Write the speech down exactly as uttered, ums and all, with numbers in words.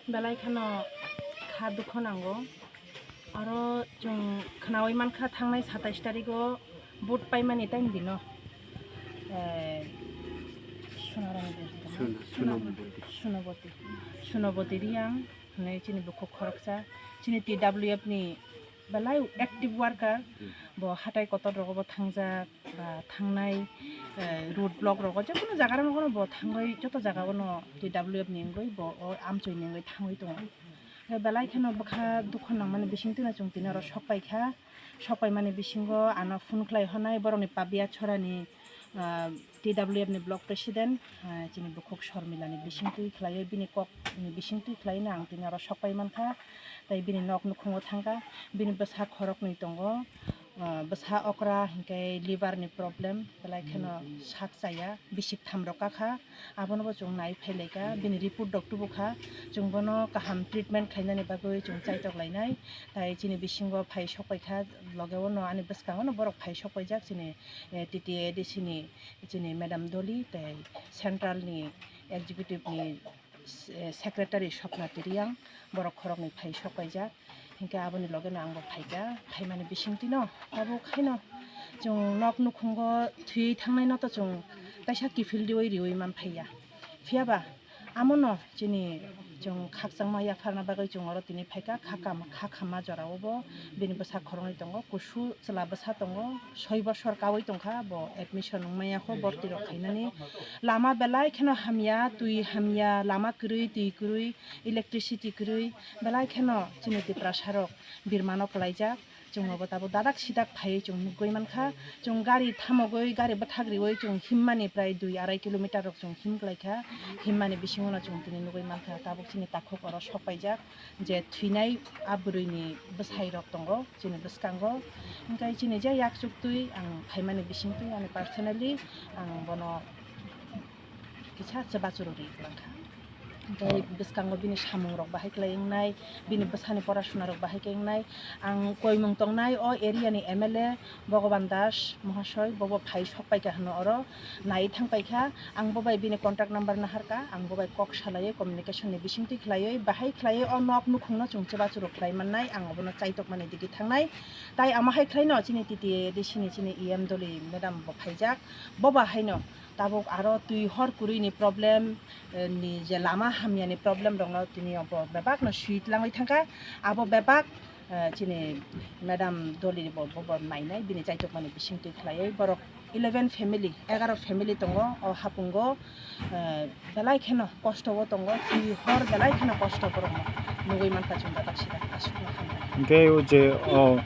Belai kheno kha dukho nango. Aro chwng khnaui mankha thangnai satais tarigo vote paimani time dino, eh, Sunarang Boti, Suna-, Suna-, Sunoboti. Sunoboti. Sunoboti Riyang hinwi chini bukhuk khoroksa, chini T W F ni belai active worker, Hmm. bo hatai kotor rogo bo thangjak, ba thangnai, eh, road block rogo, je kono jaga rok no bo thangwi, joto jaga o no T W F ni wngwi bo o amchoi ni wngwi thangwi tongo. Hwnkhe belai kheno bwkha dukho nangmani bisingtwi no chwng tini oro sok paikha, sok paimani bisingo ano phone khlai hwnai borokni Pabiachorani, ah, T W F ni block president, ah, chini bukhuk Sormilani bisingtwi khlaiwi bini kokni bisingtwi khlaiwi no ang tini oro sok pai mankha. Tai bini nok nukhungo thangkha, bini bwsa khoroknwi tongo, ah, bwsa okra hinkhe liver ni problem, belai kheno sak chaya, bisik tham rok kakha, abono bo chwng nai phailaikha, bini report rok tubukha, chwng bono kaham treatment khlainani bagwi chwng chaitok lainai. Tai chini bisingo phai sok paikha, logeo no ani bwskango no borok phai sok paijak chini, eh, T T A D C ni chini Madam Doli tei central ni executive ni, eh, secretary Swapna Riyang, borok khoroknwi phai sok paijak. Hinkhe aboni logeno angbo phaikha, phaimani bisingtwino tabuk haino chwng nok nukhungo thwiwi thangnaino to chwng kaisa kiphil riwi riwi man phaiya. Phiyaba amono chini chwng khakchangma yapharna bagwi chwng oro tini phaikha, kha kam-, kha khamma jorao bo bini bwsa khoroknwi tongo, kusu chwla bwsa tongo, soi bosor kaui tongkha, bo admission wngmaya kho borti rok khainani. Lama belai kheno hamya, twi hamya, lama kwrwi, twi kwrwi, electricity kwrwi, belai kheno chini Tiprasa rok birmano kwlaijak. Chwngno bo tabuk dadak sidak phaiwi chwng nugwi mankha. Chwng gari thamogwi, gari bwthak riwi chwng himmani prai dui arai kilometer rok chwng him kwlaikha. Himmani bisingo no chwng tini nugwi mankha. Tabuk chini takhuk oro sok paijak je thwinai a bwrwini bwsai rok tongo chini bwskango. Hinkhe chini je yak chuktwi ang phaimani bisingtwi ani personally ang bono kisa chubachu rwrwi kwlangkha. Tei bwskango bini samung rok bahai kwlai wngnai, bini bwsani porasuna rok bahai khe wngnai. Ang koimung tongnai o area ni M L A Bhogoban Das Mohasoi, bobo phai sok paikha hwno oro nai thang paikha. Ang bo bai bini contact number naharkha, ang bo bai kok salaiwi communication ni bisingtwi khlaiwi, bahai khlaiwi o nok nukhungno chwng chubachu rwkhlai mannai, ang obono chaitokmani digi thangnai. Tai amo hai khlaino chini T T A D C ni chini E M Doli madam bo phaijak, bo ba haino tabuk aro twi hor kwrwini problem, eh, ni je lama hamyani problem rokno tini bo bebakno sui tlangwi thangkha. Abo bebak, eh, chini madam Doli bo, bo, bo nainai, bini chaitokmani bisingtwi khlaiwi borok eleven family, egaro family tongo o hapungo, eh, belai kheno kosto o tongo, twi hor belai kheno kosto borokno nugwi mankha chwng bebak sida aswkno hamya. Hwnkhe o je o